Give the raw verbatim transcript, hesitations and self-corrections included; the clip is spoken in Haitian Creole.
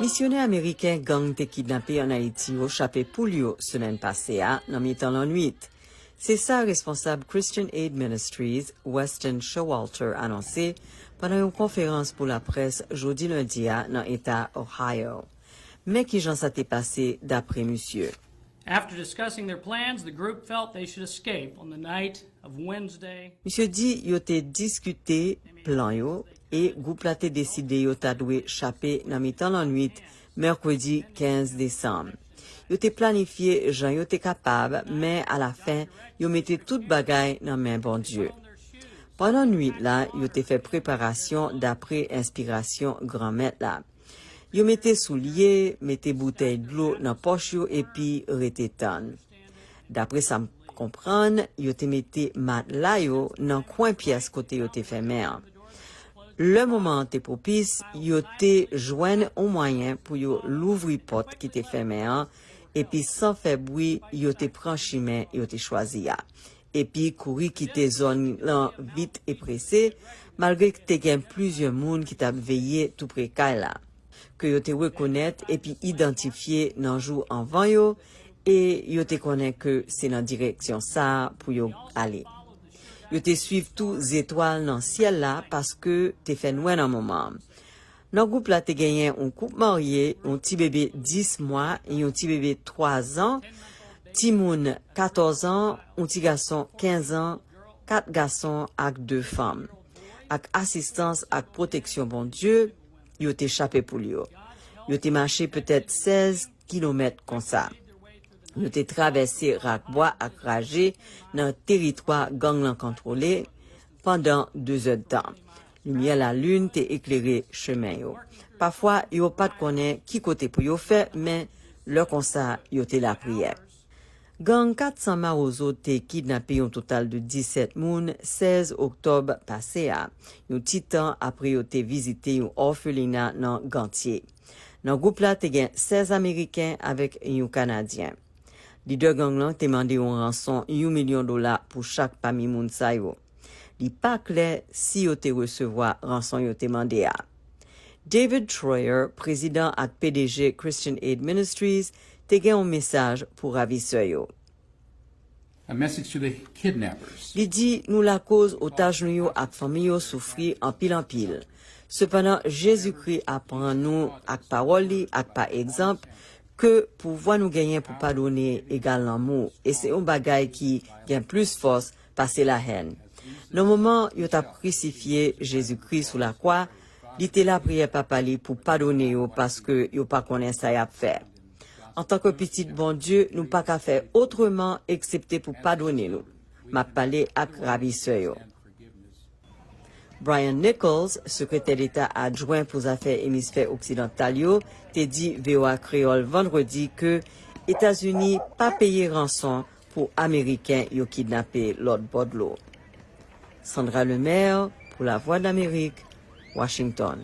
Misyonè ameriken gang te kidnape ann Ayiti yo chape poul yo semèn pase a nan mitan lannwit. Se sa responsab Christian Aid Ministries, Weston Showalter, anonse pandan yon konferans pou laprès jodi lendi a nan eta Ohio. Men kijan sa te pase dapre misye. After discussing their plans, the group felt they should escape on the night of Wednesday. Misye di yo te diskite plan yo e gwoup la te deside yo ta dwe chape nan mitan lannwit mèkredi kenz desanm. Yo te planifye jan yo te kapab, men alafen, yo mete tout bagay nan men Bondye. Pandan nwit la, yo te fè preparasyon dapre enspirasyon Granmèt la. Yo mete soulye, mete boutèy dlo nan pòch yo epi rete tann. Dapre sa m konprann, yo te mete matla yo nan kwen pyès kote yo te fèmen an. Lè moman an te pwopis, yo te jwenn yon mwayen pou yo louvri pòt ki te fèmen an, epi san fè bri, yo te pran chimen yo te chwazi a. Epi kouri kite zòn lan vit e prese, malgre te gen plizyè moun ki t ap veye toupre kay la, ke yo te rekonèt epi idantifye nan jou anvan yo, e yo te konnen ke se nan direksyon sa a pou yo ale. Yo te swiv tou zetwal nan syèl la paske te fè nwè nan moman an. Nan gwoup la te genyen yon koup marye, yon ti bebe dis mwa, yon ti bebe twa zan, timoun katòz an, yon ti gason kenz an, kat gason ak de fanm. Ak asistans ak pwoteksyon Bondye, yo te chape poul yo. Yo te mache petèt sèz kilomèt konsa. Yo te travèse rak bwa ak raje nan teritwa gang lan kontwole pandan de zèdtan. Limyè lalin te eklere chemen yo. Pafwa, yo pa t konnen ki kote pou yo fè, men lè konsa, yo te lapriyè. Gang kat san Mawozo te kidnape yon total de disèt moun sèz oktòb pase a, yon ti tan apre yo te vizite yon òfelina nan Gantye. Nan gwoup la, te gen sèz Ameriken avèk yon Kanadyen. Lidè gang lan te mande yon ranson yon milyon dola pou chak pami moun sa yo. Li pa klè si yo te resevwa ranson yo te mande a. David Troyer, prezidan ak P D G Christian Aid Ministries, te gen yon mesaj pou ravisè yo. A message to the kidnappers. Li di, nou lakoz otaj nou yo ak fanmi yo soufri anpil anpil. Sepandan, Jezikri aprann nou ak pawòl li ak pa egzanp ke pouvwa nou genyen pou padone egal lanmou, e se yon bagay ki gen plis fòs pase lahèn. Nan moman yo t ap krisifye Jezikri sou lakwa, li te lapriyè Papa li pou padone yo paske yo pa konnen sa y ap fè. Antanke pitit Bondye, nou pa ka fè otreman eksepte pou padone nou. M ap pale ak ravisè yo. Brian Nichols, sekretè deta adjwen pou zafè emisfè oksidantal yo, te di V O A Kreyòl vandredi ke Etazini pa peye ranson pou Ameriken yo kidnape lòt bò dlo. Sandra Lemaire, pou Lavwadlamerik, Washington.